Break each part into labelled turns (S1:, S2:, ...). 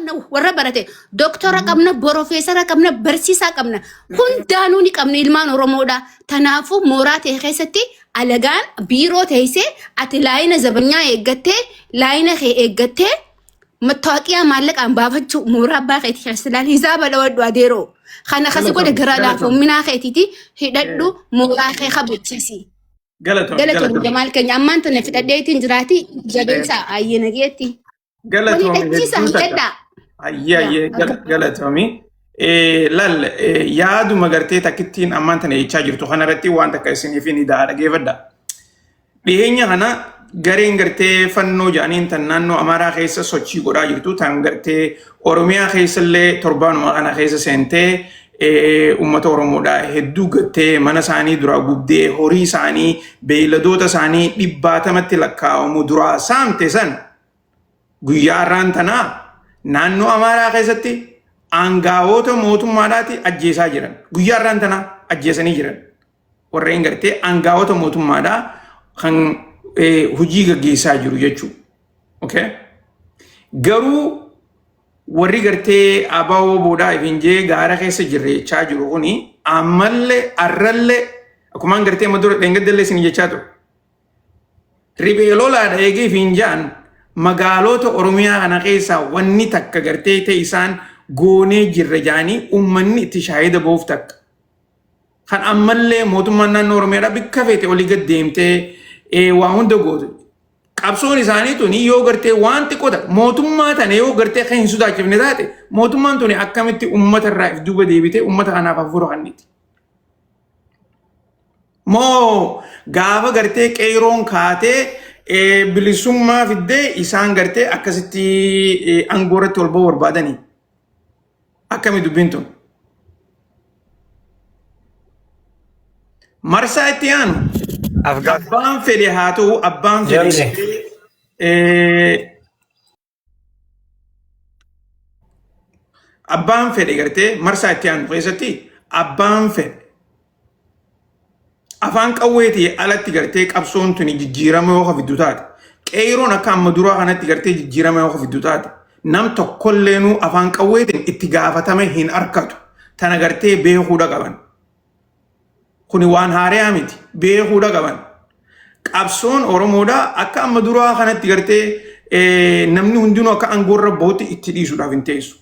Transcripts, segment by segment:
S1: Qabna warra barate, doktora qabna, borofeesara qabna, barsiisaa qabna, hundaanuu ni qabna ilmaan Oromoodha. Tanaafuu mooraa ta'e keessatti alagaan biiroo teessee, ati laayina zabanyaa eeggattee, laayina kee eeggattee, mattaaqiyaa maallaqaan baafachuu mooraa abbaa keetii keessa ilaali, hisaaba dhawadhu adeeroo. Kana kasi godhe
S2: Galatoomi,
S1: gara
S2: galatoomi.
S1: laafoomminaa keetiiti hidhadhu, mooraa kee kabachiisi.
S2: Galatoomi,
S1: Galatoomii
S2: galatoomi.
S1: Jamaal keenya, ammaan tana fidhadheetiin jiraati, jabeessa ayyee nageetti. Wal
S2: Galatoomi
S1: hidhachiisa
S2: hedduu takka.
S1: hidhadhaa.
S2: Ayyee
S1: Yaa
S2: ayyee galatoomi. Lal yaaduma gartee takkittiin ammaan tana jechaa jirtu kanarratti waan takka isiniif ni da'a, dhageeffadha. Dhiyeenya kana gareen gartee fannoo jedhaniin tan naannoo Amaaraa keessa sochii godhaa jirtu, tan gartee Oromiyaa keessallee torbaanuma kana keessa seentee uummata Oromoodhaa hedduu gattee, mana isaanii duraa gubdee, horii isaanii, beeyladoota isaanii dhibbaatamatti lakkaa'amu duraa saamte san, guyyaa har'aan tanaa naannoo Amaaraa keessatti aangawoota mootummaadhaati ajjeesaa jiran. Guyyaa har'aan tanaa ajjeesanii jiran. Warreen gartee aangawoota mootummaadhaa kan hojii gaggeessaa jiru jechuudha. Okay? Garuu warri gartee abaaboo boodaa ifinjee gaara keessa jirre jechaa jiru kuni ammallee arrallee akkumaan gartee amma dura dheengaddallee isin jechaa ture. Riphee lolaadha eegee ifiin ja'an, magaalota Oromiyaa kana keessaa wanni takka gartee ta'e isaan goonee jirra ja'anii uummanni itti shaahida ba'uuf takka. Kan ammallee mootummaan naannoo Oromiyaadhaa bikka feete olii gad deemtee waa hunda gootu. Qabsoon isaanii tuni yoo gartee waan xiqqoo takka mootummaa tana yoo gartee kan hin sodaachifne taate, mootummaan tuni akkamitti uummata irraa if duuba deebitee uummata kanaaf hafuura kenniti? Moo gaafa gartee qeeroon kaatee bilisummaa fiddee isaan gartee akkasitti aangoo irratti ol ba'uu barbaadanii? Akkami dubbiin tun? Marsaa itti aanu
S3: Afgaaffii.
S2: abbaan fedhe haa ta'u, abbaan fedhe
S3: Jamsi.
S2: Abbaan fedhe gartee marsaa itti aanu keessatti abbaan fedhe afaan qawweetii alatti gartee qabsoon tuni jijjiirama yoo fiddu taate, qeeroon akka amma duraa kanatti gartee jijjiirama yoo fiddu taate, nam tokkolleenuu afaan qawweetiin itti gaafatame hin arkatu. Tana gartee beekuudha qaban. Kuni waan haariyaa miti, beekuudha qaban. Qabsoon Oromoodhaa akka amma duraa kanatti gartee namni hundinuu akka aangoorra bahutti itti dhiisuudhaaf hin teessu.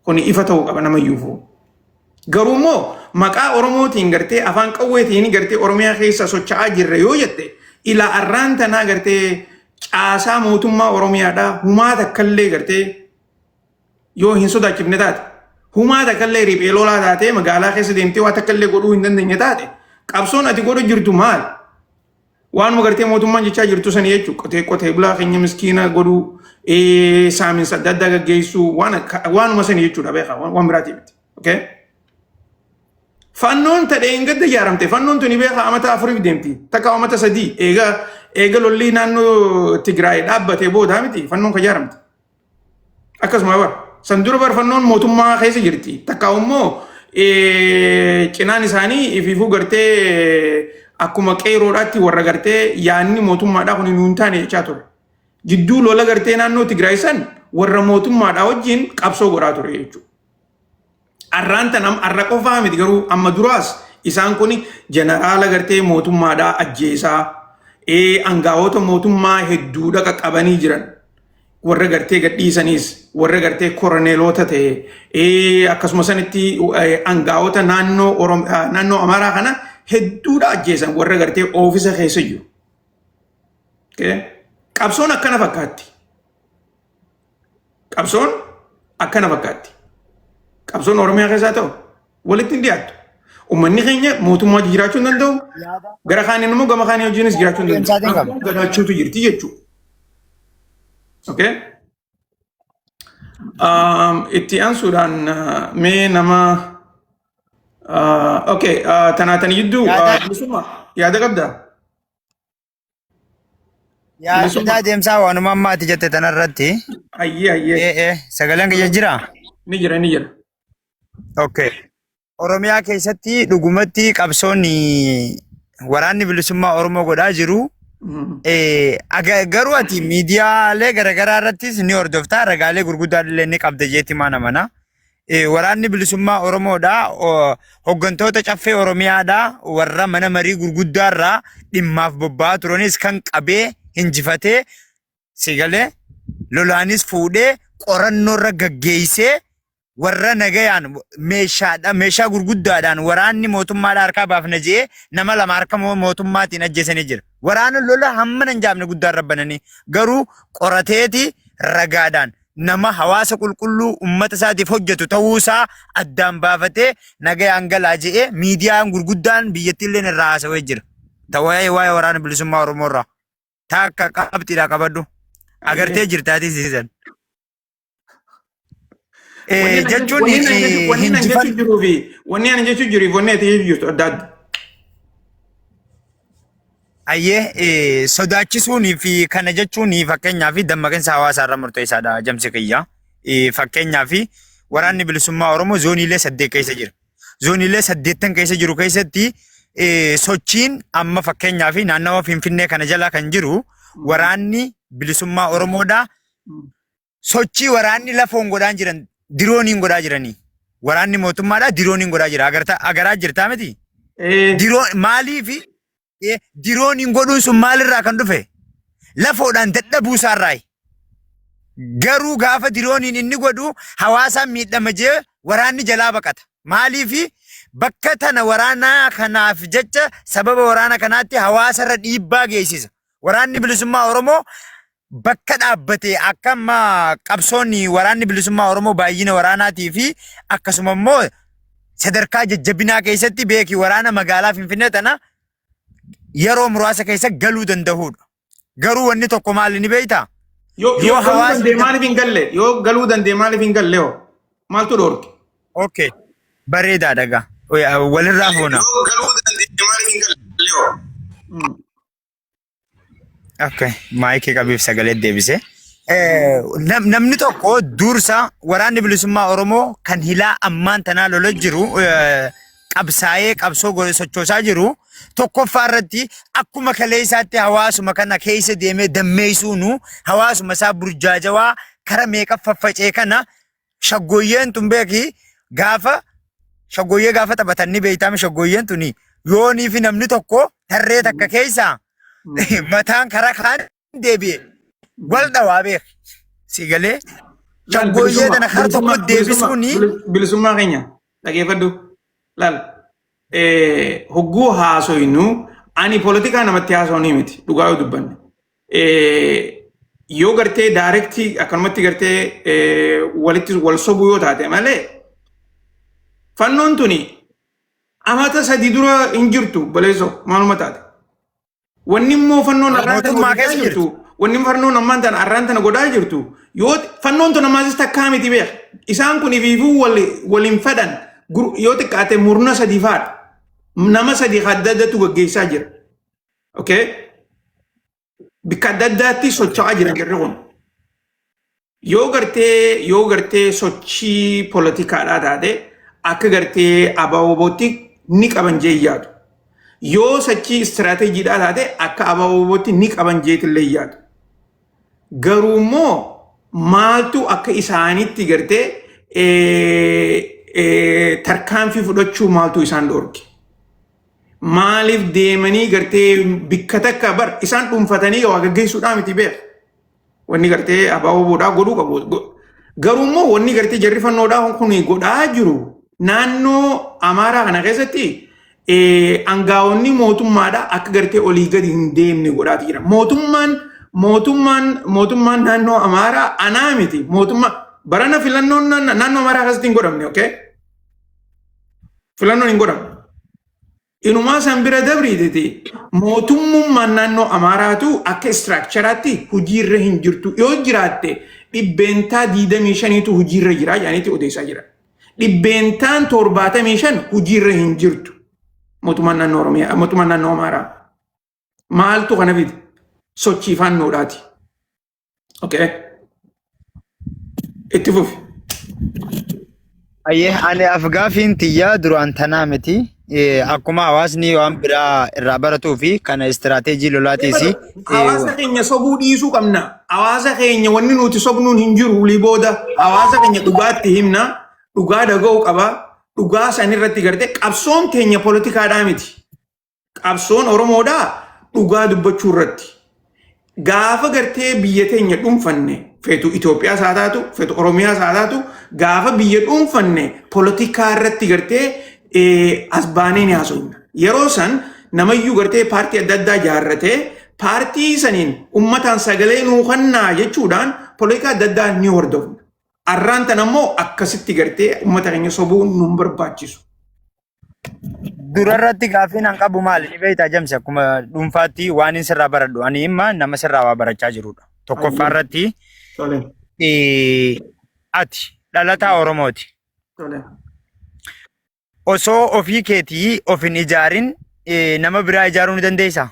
S2: Kuni ifa ta'uu qaba namayyuufuu. Garuu immoo maqaa Oromootiin gartee afaan qawweetiin gartee Oromiyaa keessa socho'aa jirra yoo jette, ilaa arraan tanaa gartee caasaa mootummaa Oromiyaadhaa humaa takkallee gartee yoo hin sodaachifne taate, humaa takkallee riphee lolaa taatee magaalaa keessa deemtee waa takkallee godhuu hin dandeenye taate, qabsoon ati godhu jirtu maal? Waanuma gartee mootummaan jechaa jirtu sani jechuudha. Qotee bulaa keenya miskiina godhuu, saaminsa adda addaa gaggeessuu, waanuma sani jechuudha, beekaa, waan biraatii miti. Okay? Fannoon tadhee hin gadda ijaaramte. Fannoon tuni beekaa amata 4f deemti. Takka amata 3 eega lolli naannoo Tigraay dhaabbatee boodaa miti fannoon ka ijaaramte. Akkasuma bara. San dura bar fannoon mootummaa keessa jirti. Takka immoo cinaan isaanii ifiifuu gartee akkuma qeeroodhaatti warra gartee yaanni mootummaadhaa kun nuun taane jechaa ture. Jidduu lola gartee naannoo Tigraay san warra mootummaadhaa wajjin qabsoo godhaa ture jechuudha. Arraan tan arra qofaa miti, garuu amma duraas isaan kun jeneraala gartee mootummaadhaa ajjeesaa, angaa'ota mootummaa hedduudha qaqqabanii jiran. Warra gartee gadhiisaniis warra gartee koroneelota ta'e, akkasuma sanitti angaa'ota naannoo Amaaraa kana hedduudha ajjeesan, warra gartee oofisa keessa jiru. Qabsoon akkana fakkaatti. Qabsoon akkana fakkaatti. Qabsoon Oromiyaa keessaa ta'u walitti hin dhiyaattu. Uummanni keenya mootummaa wajjin jiraachuu hin danda'u. Gara kaaniin immoo gama kaanii wajjinis jiraachuu hin danda'u.
S3: Deemsaatiin qaba.
S2: Rakkoon gadaachuutu jirti jechuudha. Okay? Itti aansuudhaan mee nama okay, tanaatanii jidduu
S3: Yaada
S2: bilisummaa yaada qabdaa?
S3: Yaada
S2: Bilisummaa.
S3: deemsaa waanuma amma ati jette tanarratti.
S2: Ayyee ayyee.
S3: Sagaleen kiyya jira?
S2: Ni jira, ni jira.
S3: Okay. Oromiyaa keessatti dhugumatti qabsoon waraanni bilisummaa Oromoo godhaa jiru Garuu ati miidiyaalee garaagaraa irrattis ni hordofta, ragaalee gurguddaa illee ni qabda jeetti maana mana. Waraanni bilisummaa Oromoodha. Hooggantoota caffee Oromiyaadha. Warra mana marii gurguddaarraa dhimmaaf bobba'aa turanis kan qabee injifatee si galee lolaanis fuudhee qorannoorra gaggeessee warra nagayaan meeshaadha meeshaa gurguddaadhaan waraanni mootummaadha harkaa baafna je'ee nama lama harka mootummaatiin ajjeesanii jira. Waraana lola hammana hin jaamne guddaa irra bananii garuu qorateeti ragaadhaan nama hawaasa qulqulluu ummata isaatiif hojjetu ta'uusaa addaan baafatee nagayaan galaa je'ee miidiyaan gurguddaan biyyattiilleen irraa haasawee jira. Waa'ee waa'ee waraana bilisummaa Oromoo irraa. Taakka qabxiidhaa qabadhu. Agartee jirtaatii siisan. Jechuun
S2: Wanni nan jechuu jiruu fi wanni ani jechuu jiruu fi wanni ati jechuu jirtu adda adda.
S3: Ayyee, sodaachisuunii fi kana jechuun fakkeenyaaf dammaqinsa hawaasaa irra murteessaadha jamsi kiyya. Fakkeenyaaf waraanni bilisummaa Oromoo zooniilee 8 keessa jira. Zooniilee 8 keessa jiru keessatti sochiin amma fakkeenyaaf naannawa Finfinnee kana jala kan jiru waraanni bilisummaa Oromoodha. Sochii waraanni lafoon godhaa jiran dirooniin godhaa jiranii. Waraanni mootummaadha dirooniin godhaa jira. Agartaa agaraa jirtaa miti? Diroo maaliifi dirooniin godhuun sun maalirraa kan dhufe? Lafoodhaan dadhabuu isaarraayi. Garuu gaafa dirooniin inni godhu hawaasaan miidhama jee waraanni jalaa baqata. Maaliifi bakka tana waraanaa kanaaf jecha sababa waraana kanaatti hawaasarra dhiibbaa geessisa. Waraanni bilisummaa Oromoo bakka dhaabbate akka amma qabsoonni waraanni bilisummaa Oromoo baay'ina waraanaatii fi akkasuma immoo sadarkaa jajjabinaa keessatti beeki waraana magaalaa Finfinnee tana yeroo muraasa keessa galuu danda'uudha. Garuu wanni tokko maali ni beektaa?
S2: Yoo
S3: Yoo
S2: yoo galuu
S3: hawaasni
S2: danda'e maaliif hin galle? Yoo galuu danda'e maaliif hin galle hoo? Maaltu dhoorke?
S3: Okay. Bareedaa dhagaa. Walirraa fuuna.
S2: Yoo galuu danda'e maaliif hin galle hoo?
S3: Okay. Maayikii qabiif sagalee deebise. Namni tokko dursa waraanni bilisummaa Oromoo kan hilaa ammaan tanaa lola jiru qabsaa'ee qabsoo sochoosaa jiru tokkoffaa irratti akkuma kaleessaatti hawaasuma kana keessa deemee dammeessuunu hawaasuma isaa burjaajawaa kara meeqa faffacee kana shaggooyyeen tun beeki gaafa shaggooyyee gaafa taphatan ni beeytaami shaggooyyeen tuni yoonii fi namni tokko tarree takka keessaa mataan karaa kaan deebi'e wal dhawaa beek si galee shaggooyyee tana kar tokko deebisuuni
S2: Bilisummaa keenya dhageeffadhu. Laal hogguu haasoynu ani poolitikaa namatti haasa'uu miti dhugaa yoo dubbanne. Yoo gartee daarektii akkanumatti gartee walitti wal sobuu yoo taate malee fannoon tuni amata 3 dura hin jirtu baleessoo maaluma taate. Wanni immoo fannoon arraan tana
S3: Mootummaa
S2: godhaa
S3: keessa
S2: jirtu wanni fannoon ammaan tana arraan tana godhaa jirtu yoo fannoon tun ammaas takkaa miti beek isaan kun ifiifuu waliin fadhan yoo xiqqaate murna 3 faadha. Nama 3 adda addatu gaggeessaa jira. Okay? Bikka adda addaatti socho'aa jiran jarri kun. Yoo gartee sochii poolitikaadhaa taate akka gartee ABO-tti ni qaban jee yaadu. Yoo sochii istiraateejiidhaa taate akka ABO-tti ni qaban jeetillee yaadu. Garuu immoo maaltu akka isaanitti gartee tarkaanfii fudhachuu maaltu isaan dhorke? Maaliif deemanii gartee bikka takka bar isaan dhuunfatanii waa gaggeessuudhaa miti beek. Wanni gartee ABO-dhaa godhuu qabu. Garuu immoo wanni gartee jarri fannoodhaa kun godhaa jiru naannoo Amaaraa kana keessatti angaa'onni mootummaadhaa akka gartee olii gadi hin deemne godhaati jira. Mootummaan naannoo Amaaraa anaa miti. Mootummaa barana filannoon naannoo Amaaraa keessatti hin godhamne, okay? Filannoon hin godhamne. Inumaa san bira dabriititi mootummummaan naannoo Amaaraatu akka istiraakcharaatti hojiirra hin jirtu. Yoo jiraatte 25%tu hojiirra jira jedhaniiti odeessaa jira. 75% hojiirra hin jirtu. Mootummaan naannoo Oromiyaa, mootummaan naannoo Amaaraa. Maaltu kana fide? Sochii fannoodhaati. Okay. Itti fufi.
S3: Ayyee, ani afgaafiin tiyyaa duraan tanaa miti. Akkuma hawaasni waan biraa irraa baratuu fi kana istiraateejii lolaatiis
S2: Hawaasa keenya sobuu dhiisuu qabna. Hawaasa keenya wanni nuti sobnuun hin jiru ulii booda. Hawaasa keenya dhugaatti himna. Dhugaa dhaga'uu qaba. Dhugaa san irratti gartee qabsoon keenya poolitikaadhaa miti. Qabsoon Oromoodhaa dhugaa dubbachuu irratti. Gaafa gartee biyya teenya dhuunfanne feetu Itoophiyaas haa taatu, feetu Oromiyaas haa taatu, gaafa biyya dhuunfanne poolitikaa irratti gartee as baanee ni haasofna. Yeroo san namayyuu gartee paartii adda addaa ijaarratee paartii saniin ummataan sagalee nuu kennaa jechuudhaan poolitikaa adda addaa ni hordofna. Arraan tan ammoo akkasitti gartee ummata keenya sobuun nu hin barbaachisu.
S3: Durarratti gaaffiin an qabu maali? Ni beektaa Jamsi akkuma dhuunfaatti waan inni sirraa baradhu. Ani imma nama sirraa waa barachaa jirudha. Tokkoffaa irratti
S2: Tole.
S3: ati dhalataa Oromooti.
S2: Tole.
S3: Osoo ofii keetii of hin ijaarin nama biraa ijaaruu ni dandeessaa?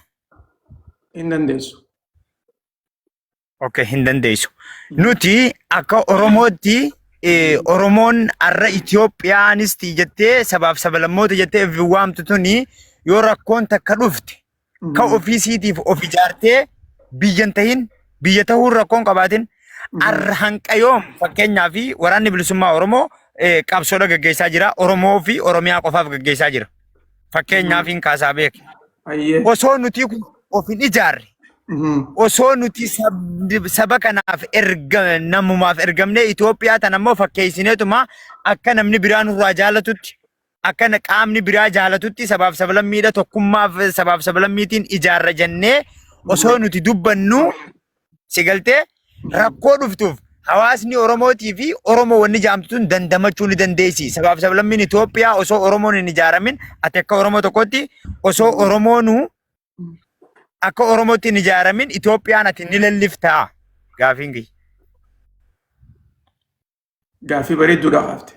S2: Hin dandeessu.
S3: Okay, hin dandeessu. Nuti akka Oromootti Oromoon har'a Itoophiyaanis jettee sabaaf sablammoota jettee of waamtu tuni yoo rakkoon takka dhufte ka ofii siitiif of ijaartee biyya hin tahin biyya tahuun rakkoon qabaatin har'a hanqa yoom fakkeenyaa fi waraanni bilisummaa Oromoo qabsoodha gaggeessaa jira. Oromoo fi Oromiyaa qofaaf gaggeessaa jira. Fakkeenyaaf hin kaasaa beek.
S2: Ayyee.
S3: Osoo nuti kun of hin ijaarre osoo nuti saba kanaaf erga namumaaf ergamnee Itoophiyaa tan ammoo fakkeessineetuma akka namni biraa nurraa jaalatutti akka qaamni biraa jaalatutti sabaaf sablammiidha tokkummaaf sabaaf sablammiitiin ijaarra jennee osoo nuti dubbannu si galtee rakkoo dhuftuuf hawaasni Oromootii fi Oromoo wanni jaamtu tun dandamachuu ni dandeessi. Sabaaf sablammiin Itoophiyaa osoo Oromoon hin ijaaramin ati akka Oromoo tokkotti osoo Oromoonuu akka Oromootti hin ijaaramin Itoophiyaan ati ni lalliftaa? Gaafiin kiyya.
S2: Gaaffii bareedduudha kaafte.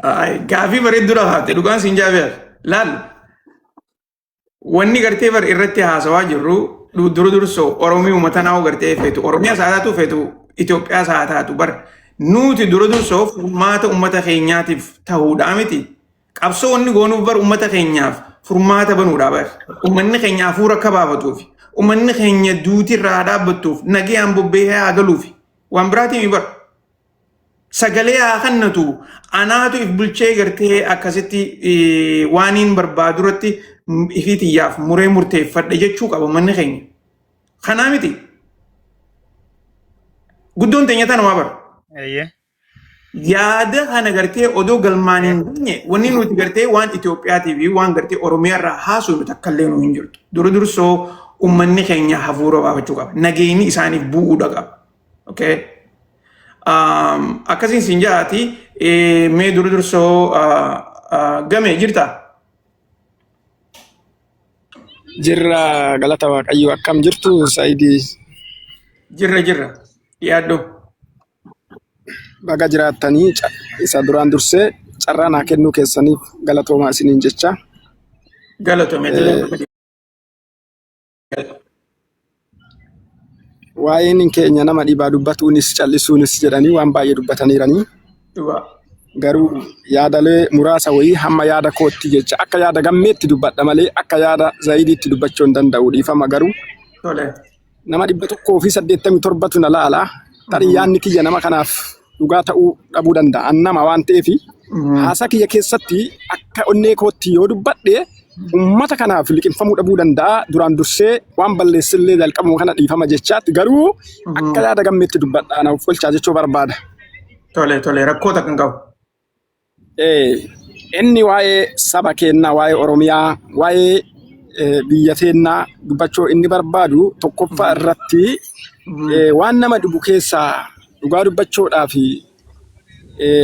S2: Ay, gaaffii bareedduudha kaafte dhugaan siin jaabeera. Laal wanni gartee bar irratti haasawaa jirru dura dursoo Oromiyuma tanaa gartee feetu Oromiyaas haa taatu feetu Itoophiyaas haa taatu bar nuti dura dursoo furmaata uummata keenyaatiif ta'uudhaa miti. Qabsoo wanni goonuuf bar uummata keenyaaf furmaata banuudha bar. Uummanni keenya hafuura akka baafatuuf, uummanni keenya duuti irraa haa dhaabbattuuf, nagayaan bobba'ee haa galuuf. Waan biraatiin bar. Sagalee haa kennatu anaatu if bulchee gartee akkasitti waaniin barbaadu irratti ifii tiyyaaf muree murteeffadhe jechuu qaba uummanni keenya. Kanaa miti. Guddoon teenya tanumaa bara.
S3: Eeyyee.
S2: Yaada kana gartee odoo galmaan hin geenye wanni nuti gartee waan Itoophiyaatii fi waan gartee Oromiyaa irraa haasofnu takka illee nu hin jirtu. Dura dursoo uummanni keenya hafuura baafachuu qaba. Nageenyi isaaniif bu'uudha qaba. Okay? Akkasiin siin jaati mee dura dursoo game jirta?
S4: Jirra galata Waaqayyoo akkam jirtu Saayidii
S2: Jirra jirra. Yaaddo.
S4: Baga jiraattanii isa duraan dursee carraa naa kennuu keessaniif galatoomaa isiniin jecha.
S2: Galatoomi.
S4: Waa'een keenya nama dhibaa dubbatuunis callisuunis jedhanii waan baay'ee dubbataniiranii.
S2: Dhugaa.
S4: Garuu yaadalee muraasa wayii hamma yaada kootti jecha akka yaada gammeetti dubbadha malee akka yaada zayidiitti dubbachuu hin danda'u dhiifama garuu.
S2: Tole.
S4: Nama 187tu na laala. Tarii yaadni kiyya nama kanaaf dhugaa ta'uu dhabuu danda'a. An nama waan ta'eef haasaa kiyya keessatti akka onnee kootti yoo dubbadhe uummata kanaaf liqimfamuu dhabuu danda'a. Duraan dursee waan balleessillee jalqabuma kana dhiifama jechaatti garuu akka yaada gammeetti dubbadha na of olchaa jechuu barbaada.
S2: Tole tole rakkoo takka hin qabu.
S4: Inni waa'ee saba keennaa, waa'ee Oromiyaa, waa'ee biyya teennaa dubbachuu inni barbaadu tokkoffaa irratti waan nama dhibu keessaa dhugaa dubbachuudhaaf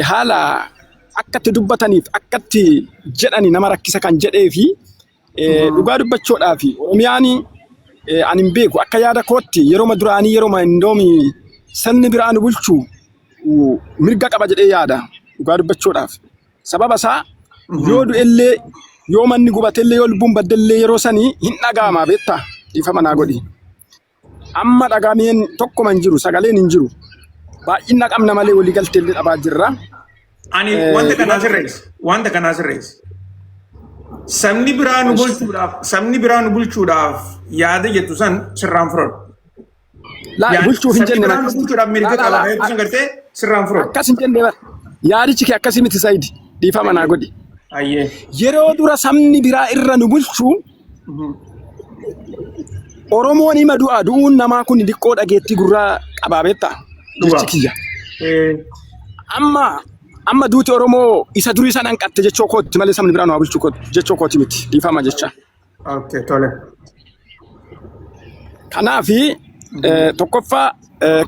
S4: haala akka itti dubbataniif akka itti jedhani nama rakkisa kan jedhee fi dhugaa dubbachuudhaaf Oromiyaan ani hin beeku akka yaada kootti yeroma duraanii yeroma indoomi sabni biraa nu bulchu mirga qaba jedhee yaada dhugaa dubbachuudhaaf. Sababa isaa yoo du'ellee yoo manni gubatellee yoo lubbuun baddellee yeroo sanii hin dhaga'ama beektaa dhiifama naa godhi. Amma dhagameen tokkuma hin jiru sagaleen hin jiru. Baay'ina qabna malee waliigaltee illee dhabaa jirra.
S2: Ani wanta kanaa sirreessa. Wanta kanaa sirreessa. Sabni biraa nu bulchuudhaaf sabni biraa nu bulchuudhaaf yaada jettu san sirraan fudhadhu.
S4: Laa
S2: Yaani
S4: bulchuuf hin
S2: sabni
S4: jenne
S2: biraa nu bulchuudhaaf mirga
S4: Laa, laa,
S2: qaba
S4: laa.
S2: jettu san gartee sirraan fudhadhu.
S4: Akkas hin jenne bar. Yaadichi kee akkasii miti Saidi. Dhiifama naa godhi.
S2: Ayyee.
S4: Yeroo dura sabni biraa irra nu bulchu Oromoon hima du'a du'uun namaa kun diqqoo dhageettii gurraa qabaa beektaa?
S2: Dhugaa.
S4: Jechi kiyya.
S2: Eh,
S4: Amma amma duuti Oromoo isa durii sana hanqatte jechoo kootti malee sabni biraa nu haa bulchu kooti jechoo kooti miti dhiifama jecha.
S2: Okay, tole.
S4: Kanaafi tokkoffaa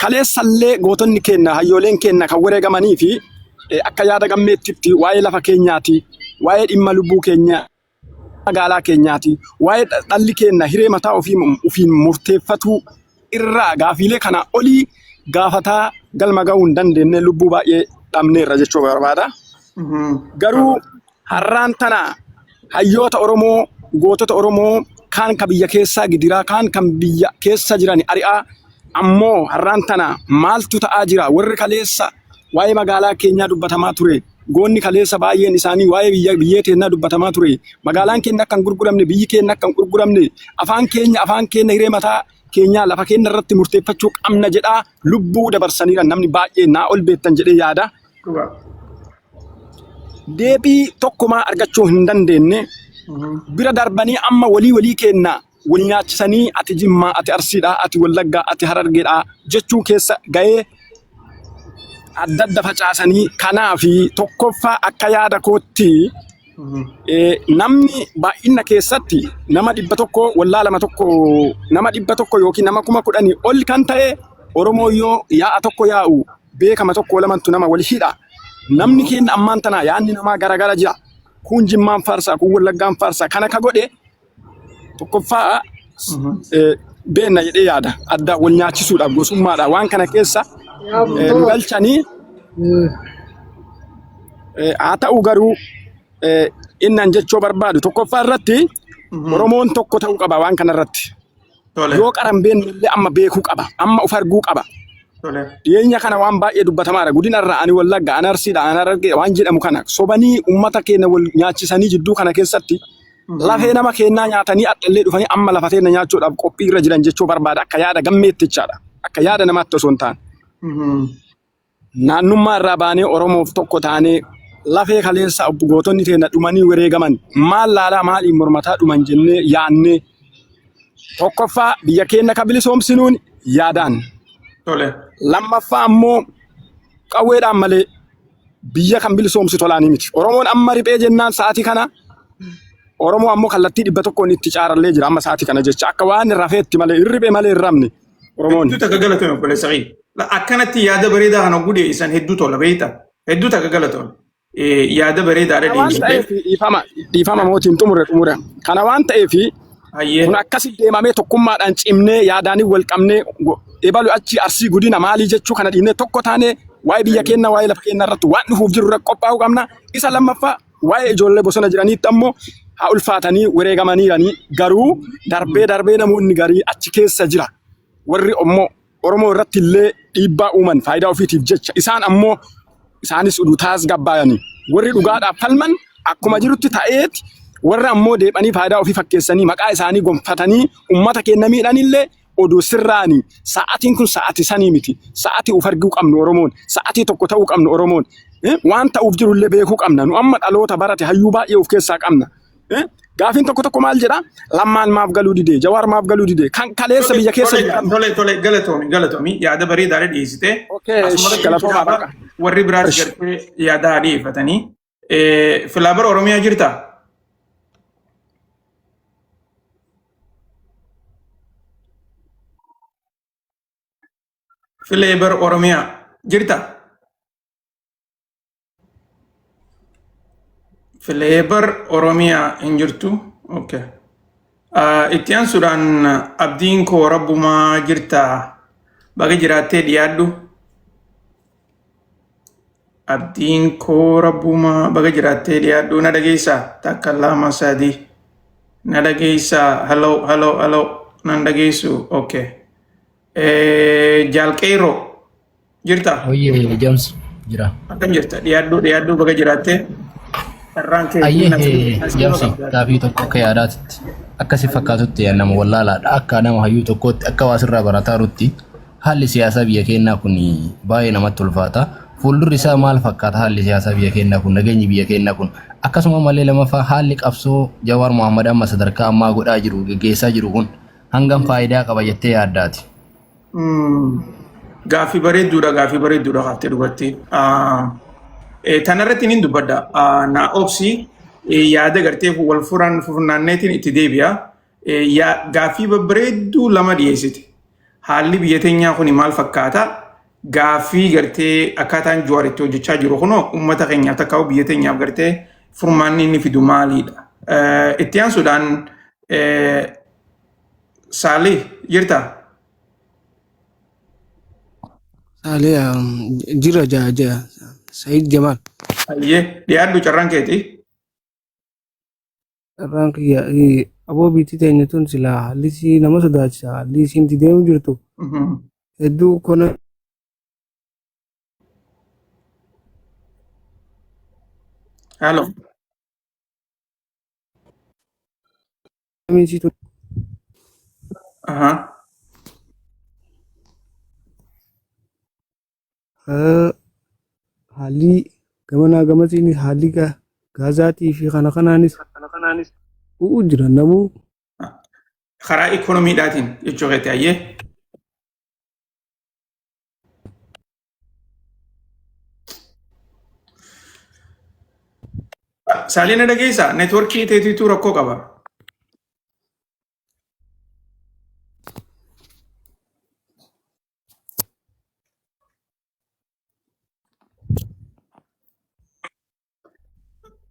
S4: kaleessallee gootonni keenya hayyooleen keenya kan wareegamanii fi akka yaada gammeettitti waa'ee lafa keenyaati waa'ee dhimma lubbuu keenya magaalaa keenyaati waa'ee dhalli keenya hiree mataa ofii ofiin murteeffatuu irraa gaafiilee kana olii gaafataa galma ga'uu hin dandeenye lubbuu baay'ee dhabneerra jechuu barbaada. Garuu har'aan tana hayyoota Oromoo gootota Oromoo kaan kan biyya keessaa gidiraa kaan kan biyya keessa jiran ari'aa ammoo har'aan tana maaltu ta'aa jira warri kaleessa waa'ee magaalaa keenyaa dubbatamaa ture goonni kaleessa baay'een isaanii waa'ee biyya biyyee teennaa dubbatamaa ture magaalaan keenya akka hin gurguramne biyyi keenya akka hin gurguramne afaan keenya afaan keenya hiree mataa keenyaa lafa keenya irratti murteeffachuu qabna jedhaa lubbuu dabarsaniira namni baay'ee naa ol beektan jedhee yaada.
S2: Dhugaa.
S4: Deebii tokkumaa argachuu hin dandeenye bira darbanii amma walii walii keenna wal nyaachisanii ati Jimmaa, ati Arsiidha, ati Wallaggaa, ati Harargeedha jechuu keessa ga'ee adda adda facaasanii kanaafi tokkoffaa akka yaada kootti namni baay'ina keessatti nama 100 wallaa lama tokko nama 100 yookiin nama 10,000 ol kan ta'e Oromoo yoo yaa'a tokko yaa'u beekama tokko lamantu nama wal hidha. Namni keenya ammaan tana yaadni namaa garagara jira. Kun Jimmaan faarsaa, kun Wallaggaan faarsaa. Kana ka godhe tokkoffaa beenna jedhee yaada. Adda wal nyaachisuudhaaf gosummaadha. Waan kana keessa nu galchanii haa ta'u garuu inni an jechuu barbaadu tokkoffaa irratti Oromoon tokko ta'uu qaba waan kana irratti.
S2: Tole.
S4: Yoo qaran beekne illee amma beekuu qaba. Amma of arguu qaba.
S2: Tole.
S4: Dhiyeenya kana waan baay'ee dubbatamaadha. Godina irraa ani Wallagga, ani Arsiidha, ani Harargee waan jedhamu kana sobanii uummata keenya wal nyaachisanii jidduu kana keessatti lafee nama keenyaa nyaatanii adhallee dhufanii amma lafa teenya nyaachuudhaaf qophii irra jiran jechuu barbaada. Akka yaada gammeettichaadha. Akka yaada namaatti osoo hin taane. Naannummaa irraa baanee Oromoof tokko taanee lafee kaleessa gootonni teenya dhumanii wareegaman maal laalaa maaliin mormataa dhuman jennee yaannee tokkoffaa biyya keenya ka bilisoomsinuun yaadaan.
S2: Tole.
S4: Lammaffaa ammoo qawweedhaan malee biyya kan bilisoomsu tolaanii miti. Oromoon amma riphee jennaan sa'aatii kana Oromoo ammoo kallattii 100n itti caarallee jira amma sa'aatii kana jecha akka waan rafeetti malee hin riphee malee hin rafne Oromoon.
S2: Hedduu takka galatoomi obboleessa kiyya. Akkanatti yaada bareedaa kana gudee isan hedduu tola beekta. Hedduu takka galatoomi. Yaada bareedaadha
S4: Kana waan
S2: dhiyeessite.
S4: ta'eef dhiifama dhiifama mootiin xumure xumure. Kana waan ta'eef
S2: Hayyee.
S4: kun akkasi deemamee tokkummaadhaan cimnee yaadaanii wal qabnee ebalu achi arsii gudina maalii jechuu kana dhiibnee tokko taanee waa'ee biyya keenya waa'ee lafa keenya irratti waan dhufuuf jiru irratti qophaa'uu qabna. Isa lammaffaa waa'ee ijoollee bosona jiraniitti ammoo haa ulfaatanii wareegamaniiranii garuu darbee darbee namoonni garii achi keessa jira. Warri ammoo Oromoo irratti illee dhiibbaa uuman faayidaa ofiitiif jecha isaan ammoo isaanis uduu taasgabbaayanii warri dhugaadhaaf falman akkuma jirutti ta'eeti warra ammoo deebanii faayidaa ofii fakkeessanii maqaa isaanii gonfatanii ummata keenya miidhanillee oduu sirraani sa'atiin kun sa'ati sanii miti sa'atii of arguu qabnu Oromoon sa'atii tokko ta'uu qabnu Oromoon waan ta'uuf jirullee beekuu qabna nu amma dhaloota barate hayyuu baay'ee of keessaa qabna. Gaafiin tokko tokko maal jedha? Lammaan maaf galuu didee? Jawaar maaf galuu didee? Kan kaleessa biyya keessa
S2: Tole,
S4: jiran.
S2: tole, tole, galatoomi, galatoomi. Yaada bareedaadha dhiyeessite.
S4: Okay,
S2: Asuma irratti
S4: galatoomaa bakka.
S2: warri biraas
S4: Ish.
S2: gartee yaada dhiyeeffatanii. Filaabara Oromiyaa jirtaa? Fileebar Oromiyaa jirtaa? Fileebar Oromiyaa hin jirtu. Okay. Itti aansuudhaan abdiin koo rabbumaa jirtaa? Baga jiraattee dhiyaadhu. Abdiin koo rabbumaa baga jiraattee dhiyaadhu. Na dhageessaa? Takka lama sadii. Na dhageessaa? Hello, hello, hello. Nan dhageessu. Okay. Jaalqeeroo jirtaa?
S5: Oye, James. Jira.
S2: Akkam jirta? Dhiyaadhuu dhiyaadhuu baga jiraattee. Carraan kee
S5: Ayyee
S2: nasiiba
S5: Jamsi
S2: qabda.
S5: gaafii tokko akka yaadaatitti akka si fakkaatutti nama wallaalaadha. Akka nama hayyuu tokkootti akka waa sirraa barataa jirutti haalli siyaasaa biyya keenyaa kun baay'ee namatti ulfaata. Fuuldurri isaa maal fakkaata haalli siyaasaa biyya keenyaa kun nageenyi biyya keenyaa kun akkasuma malee lamaffaa haalli qabsoo Jawaar Mohammad amma sadarkaa ammaa godhaa jiru geggeessaa jiru kun hangam faayidaa qaba jettee yaaddaati?
S2: Gaaffii bareedduudha gaaffii bareedduudha kaaftee dubartii. Tanarratti nin dubbadha. Na obsi yaada gartee wal furan funaanneetiin itti deebi'a. Gaaffii babbareedduu lama dhiyeessite. Haalli biyya teenyaa kun maal fakkaata? Gaaffii gartee akkaataan Jawaar itti hojjechaa jiru kunoo uummata keenyaaf takka biyya teenyaaf gartee furmaanni inni fidu maalidha? Itti aansuudhaan Saalih jirtaa?
S6: Saalee jira ja ja Said Jamal.
S2: Ayyee dhiyaadhu carraan keeti.
S6: Carraan kiyya aboo biitti teenya tun silaa haalli isii nama sodaachisa. Haalli isiin itti deemu jirtu hedduu kona
S2: Halo.
S6: Amiin tun
S2: Aha.
S6: Haalli gamanaa gamasiin haalli Gaazaatii fi kana kanaanis u'u jira namuu.
S2: Karaa ikoonomiidhaatiin jechuu keetti ayyee. Saalee na dhageessaa? Neetworkii teetiitu rakkoo qaba.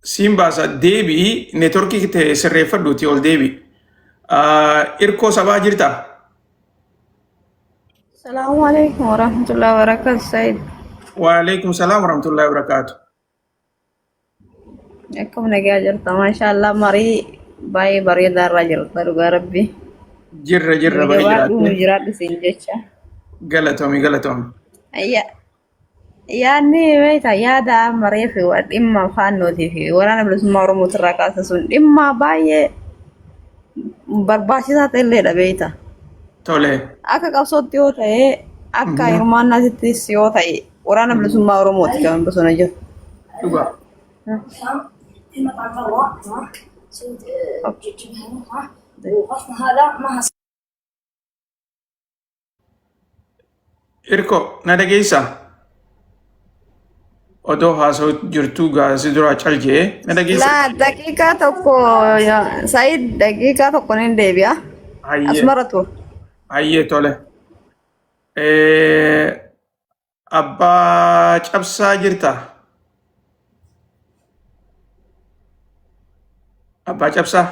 S2: Siin baasa deebi'i neetworkii ta'e sirreeffadhuuti ol deebi'i. Irkoo sabaa jirtaa?
S7: Salaamu alaikum warahmatullahi wabarakatuh. Said,
S2: Waalaikum salaam warahmatullahi wabarakaatu.
S7: akkam nagaa jirta? Maashaallah marii baay'ee bareedaa irraa jirta dhugaa rabbi.
S2: Jirra jirra
S7: Nu
S2: baga
S7: jabaadhu nu
S2: jiraatte.
S7: jiraadhu siin jecha.
S2: Galatoomi galatoomi.
S7: Ayya yaadni beektaa yaada maree fi dhimma faannootii fi waraana bilisummaa Oromootirraa kaasa sun dhimma baay'ee barbaachisaa ta'elleedha beektaa.
S2: Tole.
S7: Akka qabsootti yoo ta'e akka hirmaannaatittis yoo ta'e waraana bilisummaa Oromooti kan bosona jiru.
S2: Dhugaa. Irko na dhageessaa? Odoo haasa'u jirtuu gaasi duraa cal jee na dhageessaa?
S7: Laa daqiiqaa tokko Said daqiiqaa tokko nin deebi'a.
S2: Hayyee.
S7: Asumarra turu.
S2: Hayyee tole. Abbaa cabsaa jirtaa? Abbaa cabsaa.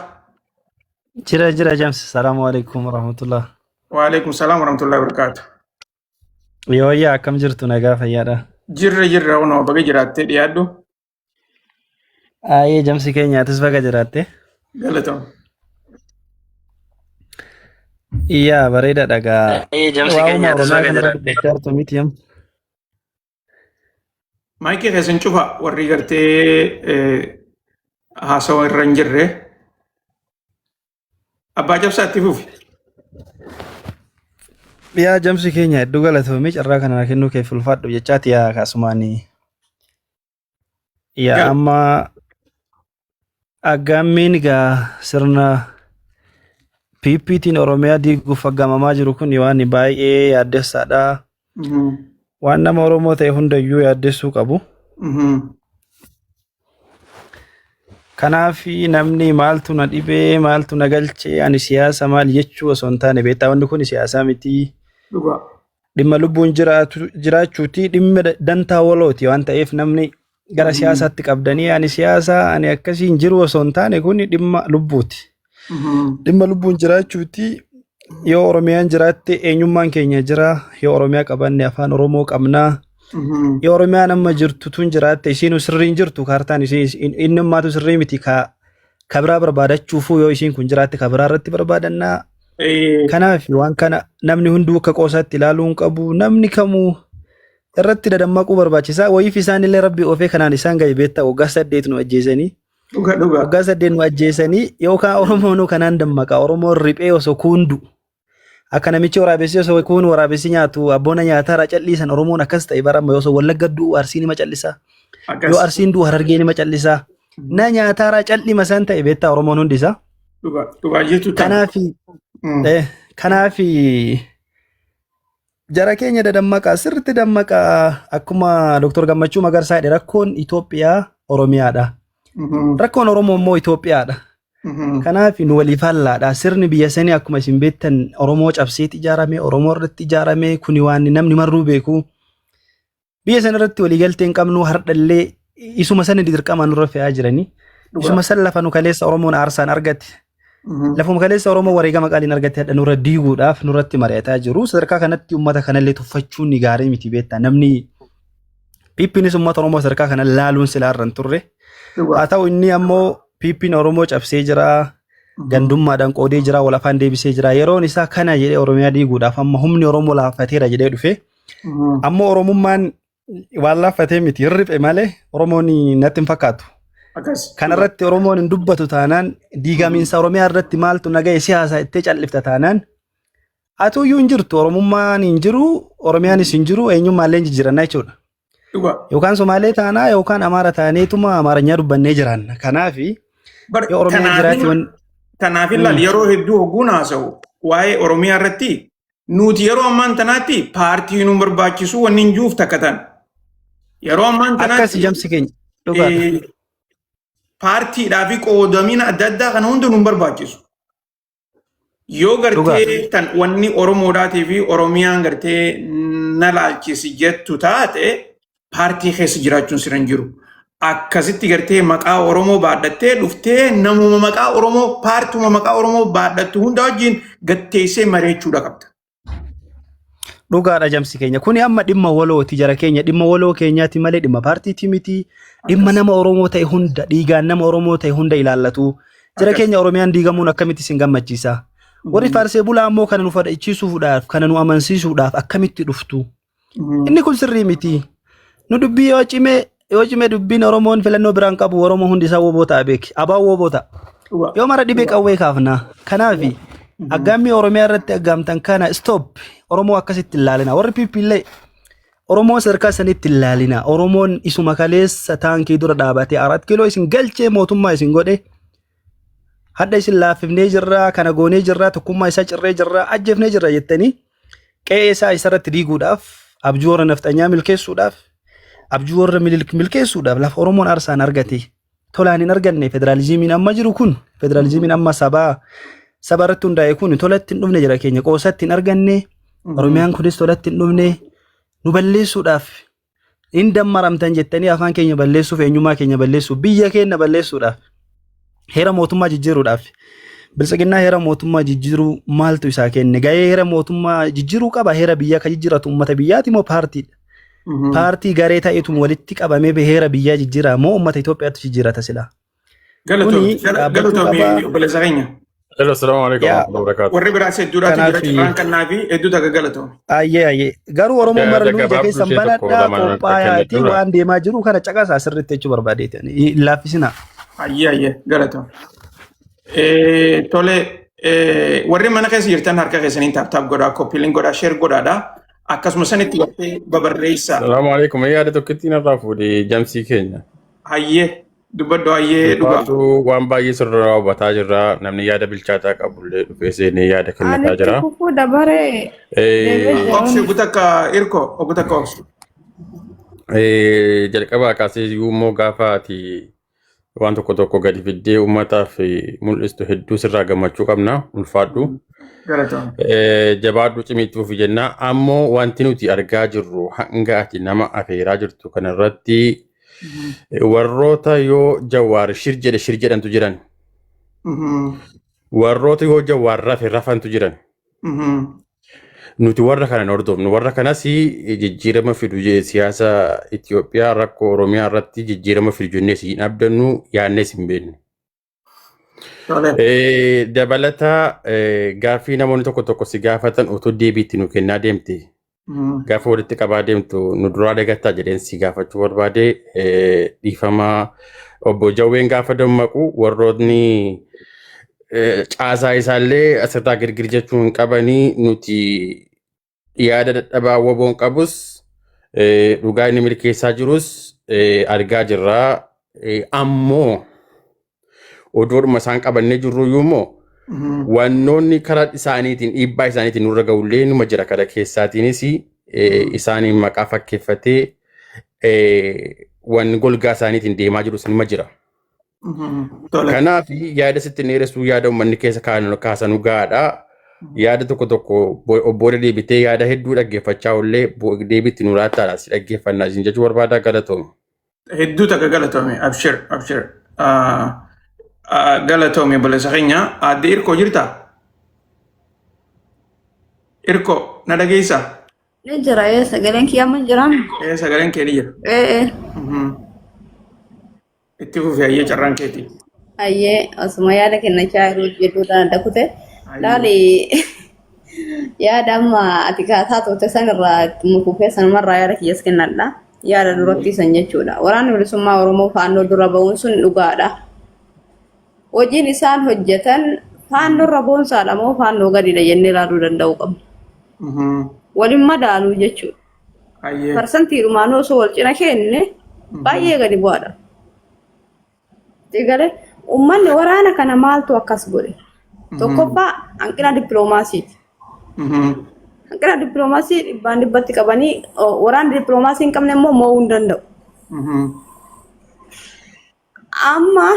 S8: Jira jira Jamsi. Salaamu alaikum warahmatullah.
S2: Waalaikum salaam warahmatullahi wabarakaatu.
S8: Yooyyaa akkam jirtu nagaa fayyaadha.
S2: Jirra jirra onoo baga jiraattee dhiyaadhu.
S8: Ayyee Jamsi keenya atis baga jiraatte.
S2: Galatoom.
S8: Iyyaa bareeda dhagaa.
S9: Ayyee Jamsi
S8: Waa'uma
S9: keenya atis
S8: Oromiyaa
S9: baga
S8: kanarra
S9: jiraatte.
S8: dubbachaa jirtu miti yam.
S2: Maayikii keessan cufa warri gartee haasawa irra hin jirre. Abbaa cabsaa itti fufi.
S8: Yaa Jamsi keenya hedduu galatoomii carraa kana naa kennuu keef ulfaadhu jechaati yaa kaasumaanii. Yaa
S2: Gal.
S8: amma aggaammiin egaa sirna PPtiin Oromiyaa diiguuf aggaamamaa jiru kun waan baay'ee yaaddessaadha. Waan nama Oromoo ta'e hundayyuu yaaddessuu qabu. Kanaaf namni maaltu na dhibee maaltu na galchee ani siyaasa maal jechuu osoo hin taane beektaa wanni kun siyaasaa miti.
S2: Dhugaa.
S8: Dhimma lubbuun jiraachuuti dhimma dantaa walooti waan ta'eef namni gara siyaasaatti qabdanii ani siyaasaa ani akkasii hin jiru osoo hin taane kun dhimma lubbuuti. Dhimma lubbuun jiraachuuti yoo Oromiyaan jiraatte eenyummaan keenya jira yoo Oromiyaa qabanne afaan Oromoo qabnaa. Yoo Oromiyaan amma jirtu tun jiraatte isiinuu sirrii hin jirtu kaartaan isiin inni ammaatu sirrii miti ka ka biraa barbaadachuufuu yoo isiin kun jiraatte ka biraa irratti barbaadannaa. Kanaaf waan kana namni hunduu akka qoosaatti ilaaluu hin qabu. Namni kamuu Irratti dadammaquu barbaachisaa. Wayiif isaanillee rabbi oofee kanaan isaan gahe beektaa waggaa 8 nu ajjeesanii.
S2: Dhuga dhuga.
S8: Waggaa 8 nu ajjeesanii yookaan Oromoon kanaan dammaqa. Oromoon riphee osoo kuundu. Akka namichi waraabessi osoo kuun waraabessi nyaatu abboona nyaataa callisan Oromoon akkas ta'e bara amma osoo Wallagga du'u Arsiin nima callisaa. Yoo
S2: Akkas.
S8: Arsiin du'u Harargee nima callisaa. Na nyaataaraa callima isaan ta'e beektaa Oromoon hundisaa.
S2: Dhuga dhugaa jettu tana.
S8: Kanaafi kanaafi jara keenya dadammaqaa sirriitti dammaqaa akkuma Dr. Gammachuu Magarsaa jedhe rakkoon Itoophiyaa Oromiyaadha. Rakkoon Oromoo immoo Itoophiyaadha. Kanaaf nu waliif fallaadha. Sirni biyya sanii akkuma isin beektan Oromoo cabseetti ijaarame, Oromoo irratti ijaarame, kuni waan namni marruu beeku. Biyya sana irratti waliigaltee hin qabnu hardhallee isuma sana dirqama nurra fe'aa jiranii. Isuma san lafa nu kaleessa Oromoon aarsaan argate. Lafuma kaleessa Oromoo wareegama qaaliin argate hadha nurra diiguudhaaf nurratti mari'ataa jiru. Sadarkaa kanatti uummata kanallee tuffachuun ni gaarii miti beektaa. Namni Piippiinis uummata Oromoo sadarkaa kana laaluun silaa irra hin turre. Haa ta'u inni ammoo Piippiin Oromoo cabsee jira. Gandummaadhaan qoodee jira. Wal afaan deebisee jira. Yeroon isaa kana jedhee Oromiyaa diiguudhaaf amma humni Oromoo laaffateera jedhee dhufe. Ammoo Oromummaan waan laaffatee miti hirriphe malee Oromoon natti hin fakkaatu.
S2: Akkas.
S8: Kanarratti Oromoon hin dubbatu taanaan diigamiinsa Oromiyaa irratti maaltu naga'e siyaasa ittee callifta taanaan atuyyuu hin jirtu Oromummaan hin jiru Oromiyaanis hin jiru eenyummaallee hin jijjiiranna jechuudha.
S2: Dhuga.
S8: Yookaan Somaalee taanaa yookaan Amaara taaneetuma Amaaranyaa dubbannee jiraanna. Kanaafi
S2: Bar
S8: yoo Oromiyaan jiraate
S2: kanaafin
S8: wan
S2: kanaafin laal yeroo hedduu hogguun haasa'u waa'ee Oromiyaa irratti nuti yeroo ammaan tanaatti paartii nu barbaachisu wanni hin juuf takka tan. Yeroo ammaan
S8: Akkas
S2: tanaatti
S8: jamsi keenya dhugaadha.
S2: paartiidhaa fi qoodamina adda addaa kana hunda nu barbaachisu. Yoo
S8: Dhugaadha.
S2: gartee tan wanni Oromoodhaatii fi Oromiyaan gartee na laalchisi jettu taate paartii keessa jiraachuun sirra hin jiru. Akkasitti gartee maqaa Oromoo baadhattee dhuftee namuma maqaa Oromoo paartuma maqaa Oromoo baadhattu hunda wajjin gatteessee mari'achuudha qabda.
S8: Dhugaadha jamsi keenya. Kuni amma dhimma walooti jara keenya. Dhimma waloo keenyaati malee dhimma paartiiti miti. Dhimma
S2: Akkas.
S8: nama Oromoo ta'e hunda dhiigaan nama Oromoo ta'e hunda ilaallatu. Jara
S2: Akkas.
S8: keenya Oromiyaan diigamuun akkamitti isin gammachiisa? Warri faarsee bulaa ammoo kana nu fadhachiisuudhaaf kana nu amansiisuudhaaf akkamitti dhuftu? Inni kun sirrii miti. Nu dubbii yoo cime dubbiin Oromoon filannoo biraan qabu Oromoo hundi isaa woboo ta'a beeki. Abaan woboo ta'a.
S2: Dhugaa.
S8: Yoo mara dhibee qawwee kaafna. Kanaafi aggaammii Oromiyaa irratti aggaamtan kana stop Oromoo akkasitti hin laalina. Warri PP illee Oromoo sadarkaa sanitti hin laalina. Oromoon isuma kaleessa taankii dura dhaabatee 4 kiiloo isin galchee mootummaa isin godhe. Hadha isin laaffifnee jirra, kana goonee jirra, tokkummaa isaa cirree jirra, ajjeefnee jirra jettanii qe'ee isaa isarratti diiguudhaaf abjuu warra nafxanyaa milkeessuudhaaf abjuu warra Minilik milkeessuudhaaf lafa Oromoon aarsaan argate tolaan hin arganne. Federaalizimiin amma jiru kun, federaalizimiin amma sabaa saba irratti hundaa'e kun tolatti hin dhufne jira keenya, qoosatti hin arganne. Oromiyaan kunis tolatti hin dhufne. Nu balleessuudhaaf hin dammaramtan jettanii afaan keenya balleessuuf, eenyummaa keenya balleessuuf, biyya keenya balleessuudhaaf, heera mootummaa jijjiiruudhaaf. Biltsiginnaa heera mootummaa jijjiiruu maaltu isaa kenne? Gahee heera mootummaa jijjiiruu qaba? Heera biyyaa ka jijjiiratu uummata biyyaati moo paartiidha? Paartii garee ta'eetu walitti qabamee heera biyyaa jijjiiraa moo uummata Itoophiyaatu jijjiirata silaa?
S2: Galatoomi
S8: Kuni dhaabbachuu
S2: galatoomi
S8: qaba.
S2: obboleessa keenya.
S9: Hello, assalamu alaikum
S8: Yaa
S9: warahmatullahi wabarakatuh.
S2: Warri biraas hedduudhaatu jira
S8: kanaaf
S2: carraan kannaa fi hedduu takka galatoomi.
S8: Ayyee, ayyee. Garuu Oromoon
S9: Yaada
S8: marannuu ija
S9: gabaabduu
S8: keessan
S9: ishee tokko
S8: banadhaa
S9: lama
S8: qophaa'aatii
S9: kennedhuudha.
S8: waan deemaa jiru kana caqasaa sirriitti jechuu barbaadeeti. Hin laaffisinaa.
S2: Ayyee, ayyee, galatoomi. Tole, warri mana keessa jirtan harka keessaniin tap tap godhaa, copy link godhaa, share godhaadha. Akkasuma sanitti gartee babarreessaa.
S9: Assalamu alaikum. Yaada tokkittiin irraa fuudhee jamsii keenya.
S2: Hayyee dubbadhu, hayyee dhugaa.
S9: Ulfaatu waan baay'ee sirraa hubataa jirra. Namni yaada bilchaataa qabullee dhufee seenee yaada kennataa
S7: Anitti
S9: jira.
S7: fufuu dabaree deemee jira.
S2: Obsi obbo takka irko obbo takka obsi.
S9: Jalqabaa kaasee iyyuu immoo gaafa ati waan tokko tokko gadi fiddee uummataaf mul'istu hedduu sirraa gammachuu qabna. Ulfaadhu.
S2: Galatoomne.
S9: Jabaadhu cimiitti fufi jenna. Ammoo wanti nuti argaa jirru hanga ati nama afeeraa jirtu kanarratti warroota yoo Jawaar shir jedhe shir jedhantu jiran. Warroota yoo Jawaar rafe rafantu jiran. Nuti warra kana hin hordofnu. Warra kanas jijjiirama fidu siyaasa Itoophiyaa rakkoo Oromiyaa irratti jijjiirama fidu jennees hin abdannu, yaadnees hin beeknu.
S2: Tole.
S9: Dabalataa gaaffii namoonni tokko tokko si gaafatan otoo deebii itti nu kennaa deemte. Gaafa walitti qabaa deemtu nu duraa dagattaa jedheen si gaafachuu barbaade. Dhiifama, obbo Jawween gaafa dammaqu warrootni caasaa isaallee asirraa girgir jechuu hin qabanii. Nuti yaada dadhabaa WBOn qabus, dhugaa inni milkeessaa jirus argaa jirra. Ammoo odoodhuma isaan qabannee jirru iyyuu immoo wannoonni karaa isaaniitiin dhiibbaa isaaniitiin nurra ga'ullee numa jira. Kara keessaatiinis isaaniin maqaa fakkeeffatee wanni golgaa isaaniitiin deemaa jirus numa jira. Kanaaf yaada sitti dheeressuu, yaada uummanni keessa kaasanuu gahaadha. Yaada tokko tokko obbooda deebitee yaada hedduu dhaggeeffachaa oollee deebiitti nu laattaadha, si dhaggeeffannaa isin jechuu barbaada. Galatoome.
S2: Hedduu takka galatoomi. Abshir, abshir. Galatoomi obboleessa keenya. Aadde Irkoo jirtaa? Irkoo, na dhageessaa?
S7: Ni jira, ee, sagaleen kiyya amma jira.
S2: Ee, sagaleen kee ni jira.
S7: Ee.
S2: Itti fufi, hayyee, carraan keeti.
S7: Hayyee, osuma yaada kennachaa jiru jidduu tana dakute. Laali, yaada amma ati kaasaa turte san irraa itti fufee sanumarraa yaada kiyyas kennadha. Yaada duratti san jechuudha. Waraanni Bilisummaa Oromoo Faannoo dura ba'uun sun dhugaadha. Hojiin isaan hojjetan Faannoo irra boonsaadha moo Faannoo gadiidha jennee ilaaluu danda'uu qabna. Waliin madaaluu jechuudha. Parsantiidhumaan osoo wal cina kenne baay'ee gadi bu'aadha. Egalee uummanni waraana kana maaltu akkas godhe? Tokkoffaa, hanqina dippiloomaasiiti. Hanqina dippiloomaasii dhibbaan dhibbatti qabanii, waraanni dippiloomaasii hin qabne immoo mo'uu hin danda'u. Amma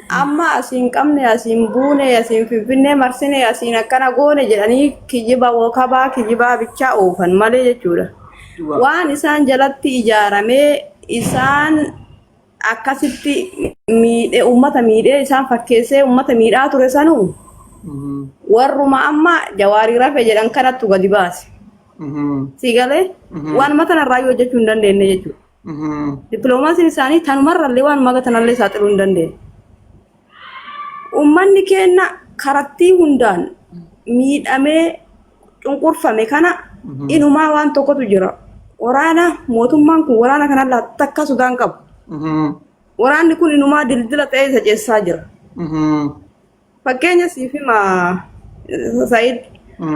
S7: amma asiin qabne, asiin buune, asiin Finfinnee marsine, asiin akkana goone jedhanii kijiba kabaa kijibaa bichaa oofan malee jechuudha. Waan isaan jalatti ijaaramee isaan akkasitti miidhee, uummata miidhee, isaan fakkeessee uummata miidhaa ture sanuu warruma amma Jawaarii rafe jedhan kanattu gadi baase. Si galee, waanuma tanarraa hojjechuu hin dandeenye jechuudha. Dippiloomaasiin isaanii tanumarrallee waanuma tanallee saaxiluu hin dandeenye. Uummanni keenya karattii hundaan miidhamee cunqurfame kana inumaa waan tokkotu jira. Waraana mootummaan kun waraana kanarraa takka sodaan qabu. Waraanni kun inumaa dildila ta'ee isa ceessaa jira. Fakkeenya siif hima, Said.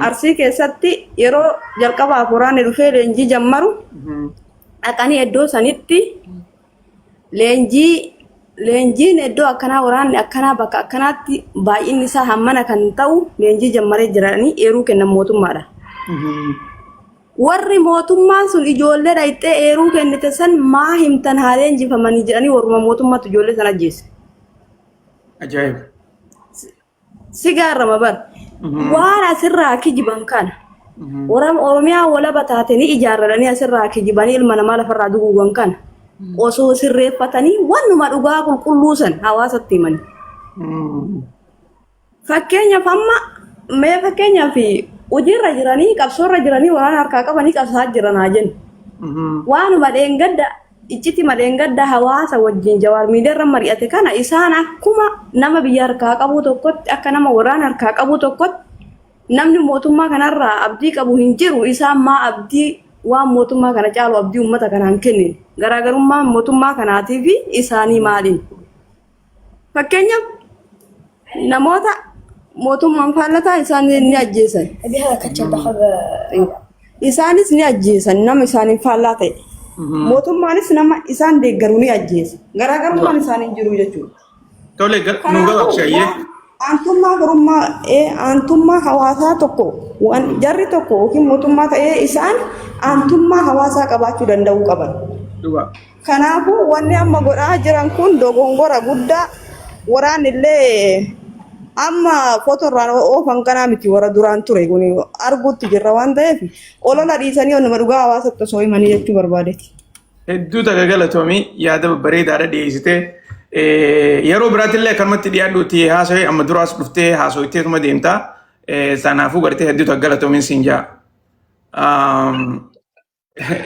S7: Arsii keessatti yeroo jalqabaaf waraanni dhufee leenjii jammaru dhaqanii iddoo sanitti leenjiin iddoo akkanaa, waraanni akkanaa bakka akkanaatti baay'inni isaa hammana kan ta'u leenjii jammaree jiranii eeruu kennan mootummaadha. Warri mootummaan sun ijoollee dhayxee eeruu kennite san maa himtan, haa leenjifamanii jedhanii warruma mootummaatti ijoollee sana ajjeese.
S2: Ajaa'iba.
S7: Si gaarrama bar. Waan asirraa kijiban kana. Oromiyaa walaba taate ni ijaarratanii asirraa kijibanii ilma namaa lafarraa duguugan kana. Osoo sirreeffatanii wannuma dhugaa qulqulluu san hawaasatti himanii. Fakkeenyaaf amma mee fakkeenyaaf hojiirra jiranii, qabsoorra jiranii, waraana harkaa qabanii qabsaa jiran haa jennu. Waanuma dheengadda icciti madheengadda hawaasa wajjin Jawaar miidiyaarra mari'ate kana isaan akkuma nama biyya harkaa qabu tokkotti, akka nama waraana harkaa qabu tokkotti, namni mootummaa kanarraa abdii qabu hin jiru, isaan maa abdii waan mootummaa kana caalu abdii uummata kanaan kennine? Garaagarummaan mootummaa kanaatii fi isaanii maaliin? Fakkeenyaaf namoota mootummaan faallataa isaan ni ajjeesan. Isaanis ni ajjeesan nama isaaniin faallaa ta'e. Mootummaanis nama isaan deeggaru ni ajjeesa. Garaagarummaan isaanii hin jiru jechuudha.
S2: Tole, nu
S7: Kanaafuu
S2: gabaabsi, ayyee.
S7: waan aantummaa firummaa, aantummaa hawaasaa tokko waan jarri tokko yookiin mootummaa ta'ee isaan aantummaa hawaasaa qabaachuu danda'uu qaban.
S2: Dhugaa.
S7: Kanaafuu wanni amma godhaa jiran kun dogongora guddaa. Waraanni illee amma footorraan oofan kanaa miti, warra duraan ture kun arguutti jirra waan ta'eef olola dhiisanii onnuma dhugaa hawaasatti osoo himanii jechuu barbaadeeti.
S2: Hedduu takka galatoomii, yaada babbareedaadha dhiyeessitee. Yeroo biraatti akkanumatti dhiyaadhuuti haasawee, amma duraas dhuftee haasawitteetuma deemtaa. Sanaafuu gartee hedduu takka galatoomiin siin jaa.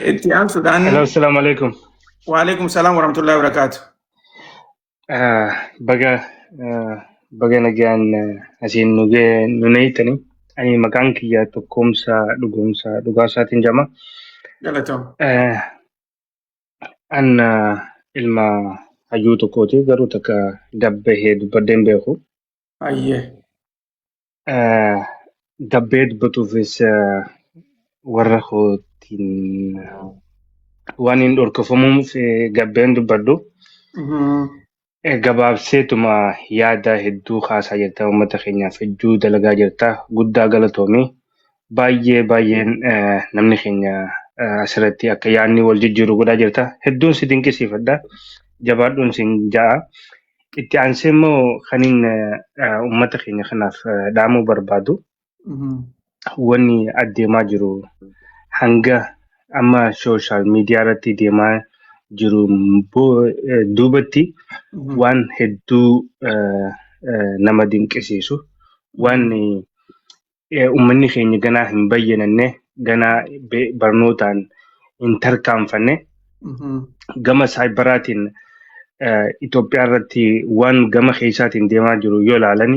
S2: Itti aansuudhaan.
S10: Hello, assalamu alaikum.
S2: Waalaikum salaam warahmatullahi wabarakatuh.
S10: Baga nagaan asiin nu neeytanii.
S6: Ani maqaan kiyya Tokkoomsaa Dhugoomsaa Dhugaasaatiin jedhama.
S2: Galatoom.
S6: An ilma hayyuu tokkooti, garuu takka gabbahee dubbadhee hin beeku.
S2: Ayyee.
S6: Gabbee dubbatuufis warra kootiin waan hin dhorkafamuuf gabbeen dubbadhu. Gabaabseetuma yaada hedduu kaasaa jirta, uummata keenyaaf hedduu dalagaa jirta, guddaa galatoomi. Baay'ee baay'een namni keenya asirratti akka yaadni wal jijjiiru godhaa jirta. Hedduun si dinqisiifadha. Jabaadhuun siin ja'a. Itti aansee immoo kanin uummata keenya kanaaf dhaamuu barbaadu, wanni adeemaa jiru hanga amma social media irratti deemaa jiru duubatti waan hedduu nama dinqisiisu, waan uummanni keenya ganaa hin bayyananne, ganaa barnootaan hin tarkaanfanne, gama cyberaatiin Itoophiyaa irratti waan gama keessaatiin deemaa jiru yoo ilaalan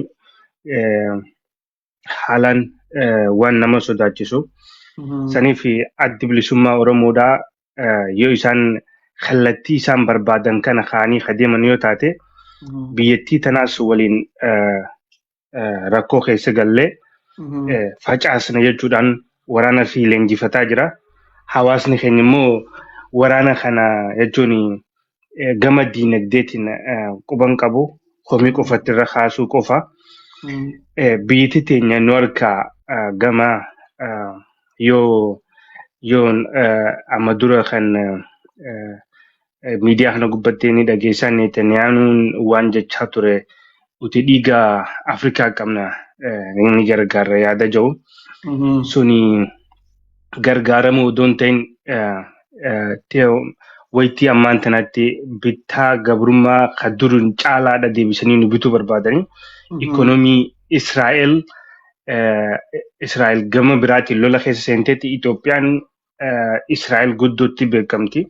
S6: haalaan waan nama sodaachisu. Saniif Addi Bilisummaa Oromoodhaa yoo isaan kallattii isaan barbaadan kana kaanii adeeman yoo taate, biyyattii tanaas waliin rakkoo keessa gallee facaasna jechuudhaan waraana fi leenjifataa jira. Hawaasni keenya immoo waraana kana jechuun gama diinagdeetiin quban qabu, komii qofatti irra kaasuu qofa. Biyyatti teenya nu harkaa gama yoo yoon amma dura kan miidiyaa kana gubbattee ni dhageessaa, Netaniyaanuun waan jechaa ture, uti dhiiga Afrikaa qabna, ni gargaarra yaada jiru. Suni gargaaramuu odoo hin ta'in, wayitii ammaan tanatti bittaa gabrummaa kan duruun caalaadha deebisanii nu bituu barbaadanii. Ikonomii Israa'el gama biraatiin lola keessa seenteetti, Itoophiyaan Israa'el guddootti beekamti.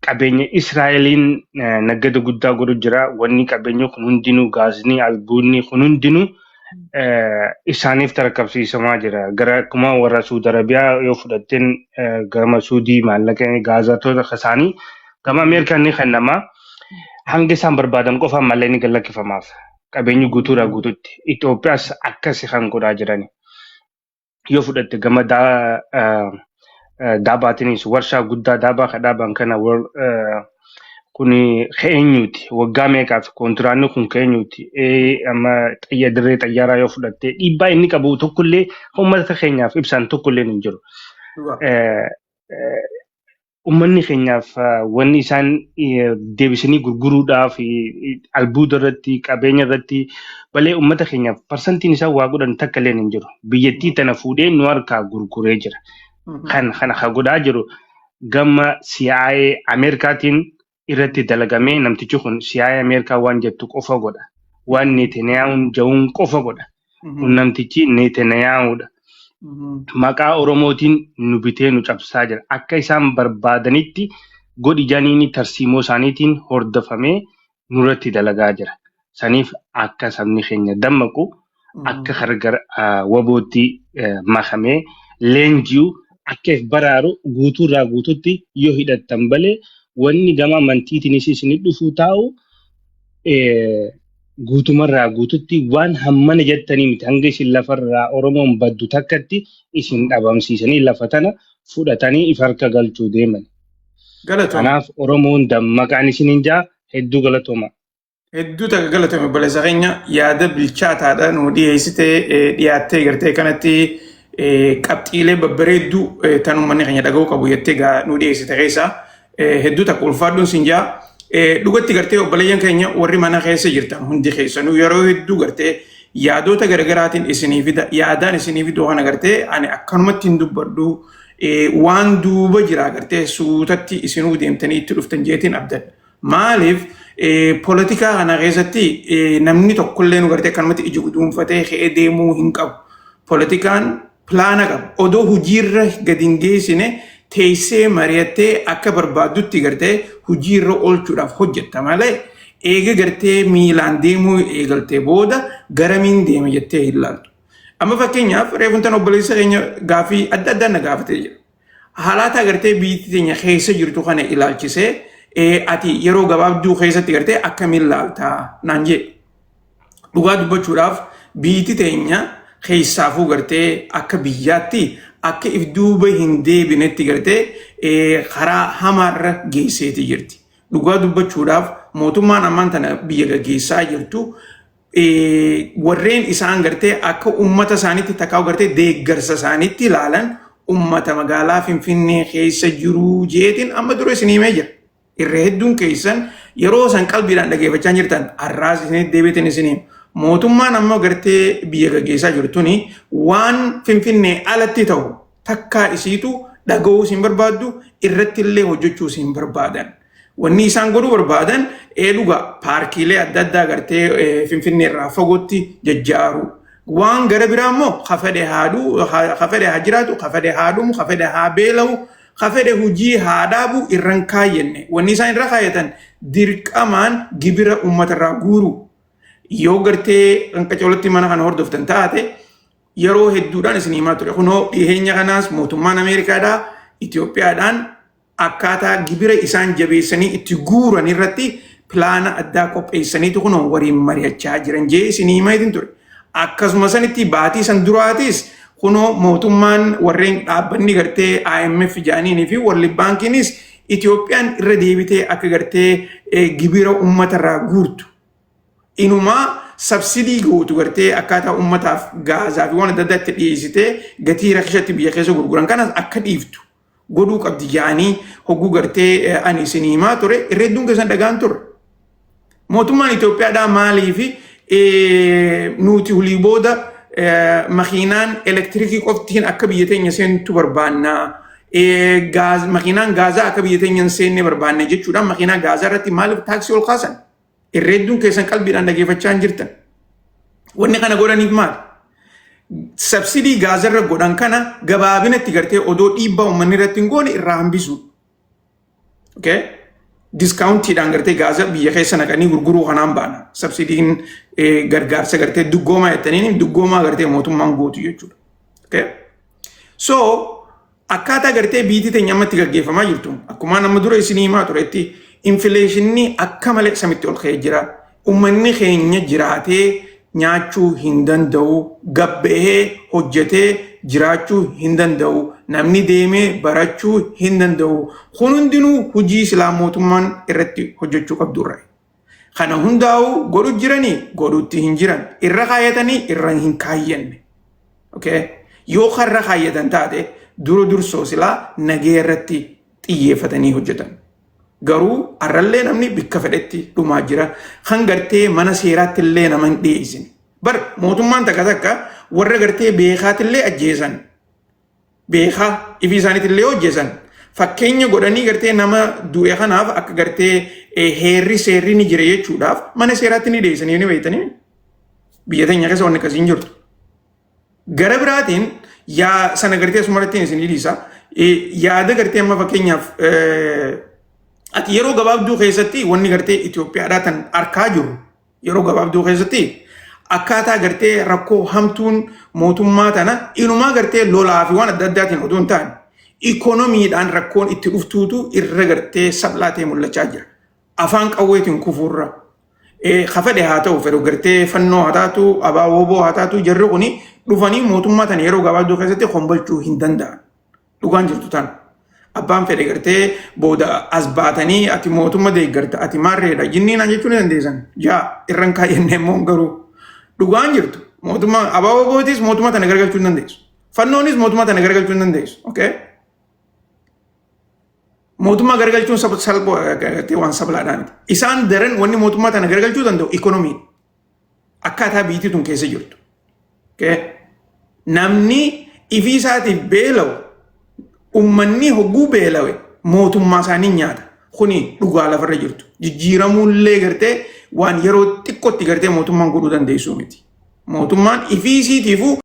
S6: Qabeenya Israa'eliin nagada guddaa godhu jira. Wanni qabeenya kun hundinuu, gaazni, albuudni kun hundinuu isaaniif tarkaanfisiisamaa jira. Gara akkuma warra Suudi Arabiyaa yoo fudhatteen, gama Suudii maallaqa gaazatoota isaanii gama Ameerikaan ni kennama. Hanga isaan barbaadan qofaan malee ni gallakkifamaaf. Qabeenyi guutuudhaa guututti. Itoophiyaas akkasi kan godhaa jirani. Yoo fudhatte gama daabaatiinis warshaa guddaa daabaa kadhaaban kana kuni ka'eenyuuti. Waggaa meeqaaf kontiraanni kun ka'eenyuuti. Amma xayya dirree xayyaaraa yoo fudhatte, dhiibbaa inni qabu tokkollee uummata keenyaaf ibsaan tokkollee hin jiru. Uummanni keenyaaf wanni isaan deebisanii gurguruudhaaf albuuda irratti, qabeenya irratti malee uummata keenyaaf parsantiin isaan waa godhan takka illee hin jiru. Biyyattii tana fuudhee nu harkaa gurguree jira. Kan kana ka godhaa jiru gama CIA Ameerikaatiin irratti dalagamee, namtichi kun CIA Ameerikaa waan jettu qofa godha. Waan Netanyahuun ja'uun qofa godha. Kun namtichi Netanyahuudha. Maqaa Oromootiin nu bitee nu cabsaa jira. Akka isaan barbaadanitti godhi janiini tarsiimoo isaaniitiin hordofamee nurratti dalagaa jira. Saniif akka sabni keenya dammaqu, akka gargar WBOtti makamee leenji'u, akka if baraaru, guutuurraa guututti yoo hidhattan malee wanni gama amantiitiinis isinit dhufuu taa'u guutumarraa guututti waan hammana jettanii miti, hanga isin lafarraa Oromoon baddu takkatti isin dhabamsiisanii lafa tana fudhatanii if harka galchuu deeman.
S2: Galatooma.
S6: Kanaaf Oromoon dammaqaan isiniin jaa, hedduu galatooma.
S2: Hedduu takka galatoomi, obboleessa keenya, yaada bilchaataadha nu dhiyeessitee dhiyaattee gartee kanatti qabxiilee babbareedduu tan uummanni keenya dhaga'uu qabu jettee gaa nu dhiyeessite keessaa hedduu takka ulfaadhuun sin jaa. Dhugatti gartee obboleeyyan keenya warri mana keessa jirtan hundi keessanuu yeroo hedduu gartee yaadota garaagaraatiin isinii fida, yaadaan isinii fidu kana gartee ani akkanumatti hin dubbadhu, waan duuba jira gartee suutatti isinuu deemtanii itti dhuftan jeetiin abdadha. Maaliif, poolitikaa kana keessatti namni tokkollee nu gartee akkanumatti ija guduunfatee ka'ee deemuu hin qabu. Poolitikaan pilaana qaba. Odoo hojiirra gadi hin geessine teessee mari'attee akka barbaaddutti gartee hojiirra oolchuudhaaf hojjetta malee, eega gartee miilaan deemuu eegaltee booda garamiin deema jettee hin laaltu. Amma fakkeenyaaf reefuun tan obboleessa keenya gaaffii adda addaa na gaafatee jira. Haalata gartee biyyi teenya keessa jirtu kana ilaalchisee ati yeroo gabaabduu keessatti gartee akkamiin laaltaa naan jee. Dhugaa dubbachuudhaaf biyyi teenya keessaafuu gartee akka biyyaatti akka if duuba hin deebinetti gartee karaa hamaarra geesseeti jirti. Dhugaa dubbachuudhaaf mootummaan ammaan tana biyya gaggeessaa jirtu warreen isaan gartee akka uummata isaaniitti takkaa gartee deeggarsa isaaniitti ilaalan uummata magaalaa Finfinnee keessa jiru jeetiin amma dura isin himee jira. Irra hedduun keessan yeroo san qalbiidhaan dhageeffachaa jirtan har'aas isinitti deebiitiin isin hima. Mootummaan amma gartee biyya gaggeessaa jirtuni waan Finfinnee alatti ta'u takkaa isiitu dhaga'uu isin barbaaddu, irratti illee hojjechuu isin barbaadan. Wanni isaan godhuu barbaadan dhuga paarkiilee adda addaa gartee Finfinnee irraa fagootti jajjaaru. Waan gara biraa immoo kafedhe haadhu, kafedhe haa jiraatu, kafedhe haa dhumu, kafedhe haa beela'u, kafedhe hojii haa dhaabu irran kaayyenne. Wanni isaan irra kaayyatan dirqamaan gibira uummata irraa guuru. Yoo gartee qanqacoolatti mana kana hordoftan taate yeroo hedduudhaan isin himaa ture. Kunoo dhiyeenya kanaas mootummaan Ameerikaadhaa Itoophiyaadhaan akkaataa gibira isaan jabeessanii itti guuran irratti pilaana addaa qopheessaniitu kunoo waliin mari'achaa jiran jee isin himaa ture. Akkasuma sanitti baatii san duraatis kunoo mootummaan warreen dhaabbanni gartee IMF jedhaniinii fi World Bankiinis Itoophiyaan irra deebitee akka gartee gibira uummata irraa guurtu. Inumaa subsidy gootu gartee akkaataa uummataaf gaazaa fi waan adda addaa itti dhiyeessitee gatii rakishatti biyya keessa gurguran kanas akka dhiiftu godhuu qabdi jedhanii hogguu gartee ani isin himaa ture irra hedduun keessan dhagaan turre. Mootummaan Itoophiyaadhaa maalii fi nuti hulii booda makiinaan elektirikii qoftiin akka biyya teenya seentu barbaanna. Makiinaan gaazaa akka biyya teenya hin seenne barbaanna jechuudhaan makiinaa gaazaa irratti maaliif taaksii ol kaasan? Irra hedduun keessan qalbiidhaan dhageeffachaa hin jirtan. Wanni kana godhaniif maali? Subsidy gaazarra godhan kana gabaabinatti gartee odoo dhiibbaa uummanni irratti hin goone irraa hambisu. Okay? Discountiidhaan gartee gaaza biyya keessa naqanii gurguruu kanaan baana. Subsidyn gargaarsa gartee duggoomaa jettaniin duggoomaa gartee mootummaan gootu jechuudha. Okay? So akkaataa gartee biyyi teenya ammatti gaggeeffamaa jirtu akkuma nama dura isinii himaa turetti inflationni akka malee samitti ol ka'ee jira. Uummanni keenya jiraatee nyaachuu hin danda'u, gabbahee hojjetee jiraachuu hin danda'u, namni deemee barachuu hin danda'u. Kun hundinuu hojii silaa mootummaan irratti hojjechuu qabdurra. Kana hundaa'u godhu jiranii godhutti hin jiran. Irra kaayyatanii irra hin kaayyanne. Okay? Yoo karra kaayyatan taate dura dursoo silaa nagee irratti xiyyeeffatanii hojjetan. Garuu har'allee namni bikka fedhetti dhumaa jira. Kan gartee mana seeraatti illee nama hin dhiyeessine. Bar mootummaan takka takka warra gartee beekaatillee ajjeesan. Beekaa ifii isaaniitillee illee hojjeesan. Fakkeenya godhanii gartee nama du'e kanaaf akka gartee heerri seerri ni jira jechuudhaaf mana seeraatti ni dhiyeessanii ni beektanii. Biyya teenya keessa wanni akkasii hin jirtu. Gara biraatiin yaa sana gartee asumarratti isin dhiisa. Yaada gartee amma fakkeenyaaf ati yeroo gabaabduu keessatti wanni gartee Itoophiyaadhaa tan arkaa jiru yeroo gabaabduu keessatti akkaataa gartee rakkoo hamtuun mootummaa tana inumaa gartee lolaa fi waan adda addaatiin odoo hin taane ikoonomiidhaan rakkoon itti dhuftuutu irra gartee sablaatee mul'achaa jira. Afaan qawweetiin kufuurra. Kafadhe haa ta'u fedhu gartee fannoo haa taatu abaa woboo haa taatu jarri kuni dhufanii mootummaa tana yeroo gabaabduu keessatti hombolchuu hin danda'an. Dhugaan jirtu tana. Abbaan fedhe gartee booda as baatanii ati mootummaa deeggarta ati maarreedha jinniinaan jechuu ni dandeessan. Jaa irran kaayyannee immoo garuu dhugaan jirtu mootummaa abaa wobootis mootummaa tana garagalchuu hin dandeessu. Fannoonis mootummaa tana garagalchuu hin dandeessu. Okay? Mootummaa garagalchuun salphoo gartee waan sablaadhaan miti. Isaan daran wanni mootummaa tana garagalchuu danda'u ikoonomiin akkaataa biitii tun keessa jirtu. Namni ifii isaatiif beela'u uummanni hogguu beela'e mootummaa isaanii nyaata. Kuni dhugaa lafarra jirtu. Jijjiiramuullee gartee waan yeroo xiqqootti gartee mootummaan godhuu dandeessuu miti. Mootummaan ifii isiitiifuu